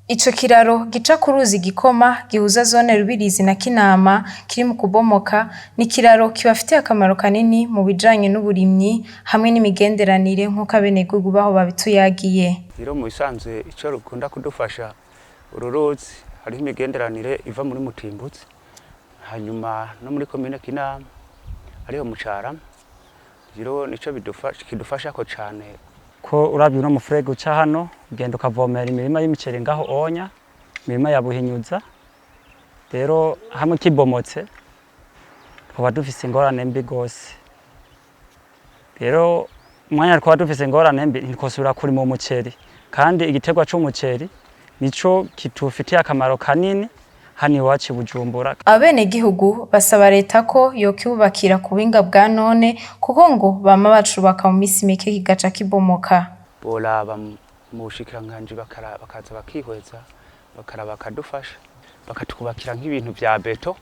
Ico kiraro gica ku ruzi Gikoma gihuza zone Rubirizi na Kinama kiri mu kubomoka, ni ikiraro kibafitiye akamaro kanini mu bijanye n'uburimyi hamwe n'imigenderanire, nk'uko abenegihugu baho babituyagiye. Rero mu bisanzwe ico rukunda kudufasha uru ruzi, hariho imigenderanire iva muri Mutimbutsi, hanyuma no muri komine Kinama, ariho mu Carama. Rero nico kidufashako cane. Ko uravye uno mufurege uca hano, ugenda ukavomera imirima y'imiceri ngaho onya, imirima ya Buhinyuza. Rero hamwe kibomotse twaba dufise ingorane mbi gose. Rero umwanya twaba dufise ingorane mbi, ntitwosubira kurima umuceri, kandi igiterwa c'umuceri nico kitufitiye akamaro kanini hano iwacu i Bujumbura. Abenegihugu basaba leta ko yokibubakira ku buhinga bwa none, kuko ngo bama bacubaka mu misi mike kigaca kibomoka. Boraba mu bushikiranganji, bakaza bakihweza, bakaraba, bakadufasha, bakatwubakira nk'ibintu vya béton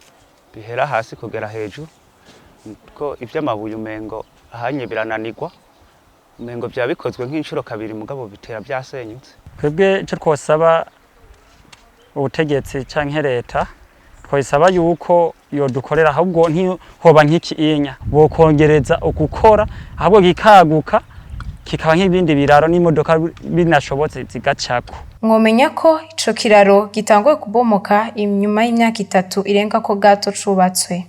bihera hasi kugera hejuru, ko ivy'amabuye umengo ahanye birananirwa, umengo vya bikozwe nk'inshuro kabiri, mugabo bitera vyasenyutse. Twebwe ico twosaba ubutegetsi canke leta, twosaba yuko yodukorera, ahubwo ntihoba nk'ikiinya, bokongereza ugukora, ahubwo kikaguka kikaba nk'ibindi biraro, n'imodoka binashobotse zigacako. Mwomenya ko ico kiraro gitanguye kubomoka inyuma y'imyaka 3 irenga ko gato cubatswe.